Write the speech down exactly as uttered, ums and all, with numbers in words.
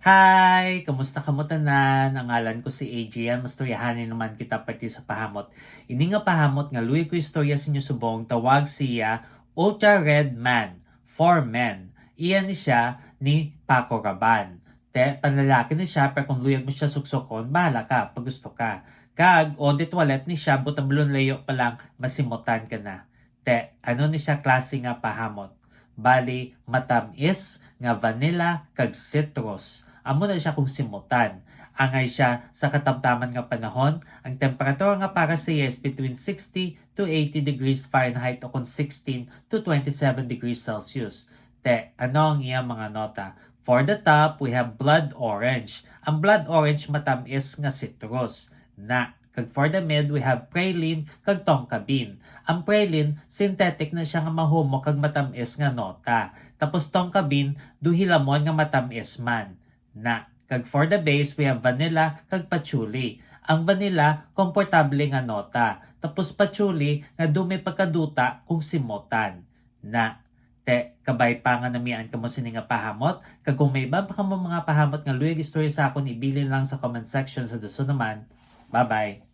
Hi! Kamusta kamo tanan? Ang ngalan ko si Adrian. Mastoryahanay naman kita parte sa pahamot. Ini nga pahamot nga luyag ko istorya sa inyo subong, tawag siya Ultra Red Man for Men. Iya ni siya ni Paco Rabanne. Te, panlalaki ni siya, pero kung luyag mo siya suksukon, bahala ka, pag gusto ka. Kag, eau de toilette ni siya, buot silingon layo pa lang, masimutan ka na. Te, ano ni siya klase nga pahamot? Bali, matamis nga vanilla kag citrus. Amo na siya kung simutan. Angay siya sa katamtaman nga panahon, ang temperatura nga para sa iya is between sixty to eighty degrees Fahrenheit o kon sixteen to twenty-seven degrees Celsius. Te, ano ang iyang mga nota? For the top, we have blood orange. Ang blood orange matamis nga citrus. Na, kag for the mid, we have praline kag tonka bean. Ang praline, synthetic na siya nga mahumok kag matamis nga nota. Tapos tonka bean, daw hilamon nga matamis man. Na, kag for the base, we have vanilla kag patchouli. Ang vanilla, komportable nga nota. Tapos patchouli, nga daw may pagkaduta kung simutan. Na, te, kabay pa nga namian kamo sini nga pahamot, kag kung may iban pa kamo mga pahamot nga luyag istorya sa akon, ibilin lang sa comment section. Sa dason naman, bye-bye.